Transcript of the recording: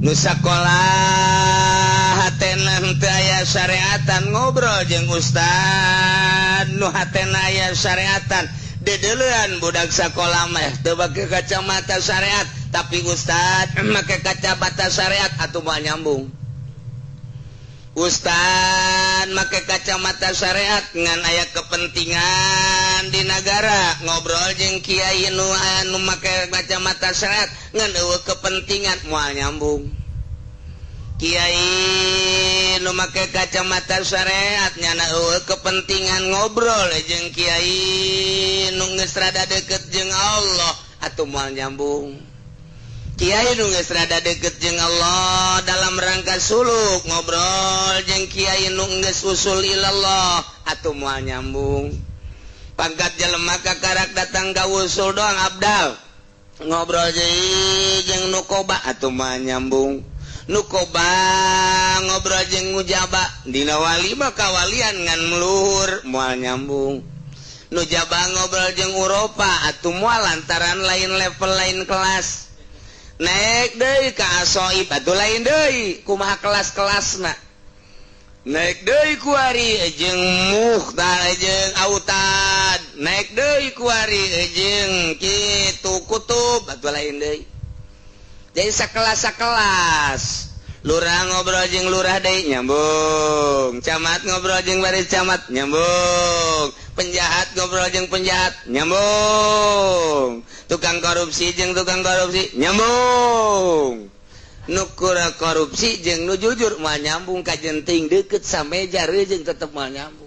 Nu sakolah hatena henteu aya syariatan ngobrol jeung ustad nu hatena aya syariatan. Dedeulean budak sakolah mah teu make kacamata syariat, tapi ustad make kacamata syariat, atuh moal nyambung. Ustad make kacamata syariat ngan aya kepentingan di negara, ngobrol jeung kiai nu anu make kacamata syariat ngan euweuh kepentingan, moal nyambung. Kiai nu make kacamata syariat nyana euweuh kepentingan, ngobrol jeung kiai nu geus rada deket jeung Allah, atuh moal nyambung. Kiai nu geus rada deket jeung Allah dalam rangka suluk, ngobrol jeung kiai nu geus usul ilallah, atuh moal nyambung. Pangkat jelema kakarak datang ka usul doang, abdal, ngobrol jeung nukoba, atuh moal nyambung. Nukoba ngobrol jeung nujaba, dina wali mah kawalian ngan meluhur, moal nyambung. Nujaba ngobrol jeung Eropa, atuh moal, lantaran lain level, lain kelas. Naik deui ka asoib, atuh lain deui kumaha kelas-kelasna. Naik deui kuari jeung mukhtar jeung autad, naik deui kuari jeung kitu kutub, atuh lain deui. Jadi sakelas sakelas. Lurah ngobrol jeung lurah deui nyambung, camat ngobrol jeung baris camat nyambung, penjahat ngobrol jeung penjahat nyambung, tukang korupsi jeung tukang korupsi nyambung, nu kurang korupsi jeung nu jujur moal nyambung. Kajenting deket sameja jeung tetep moal nyambung.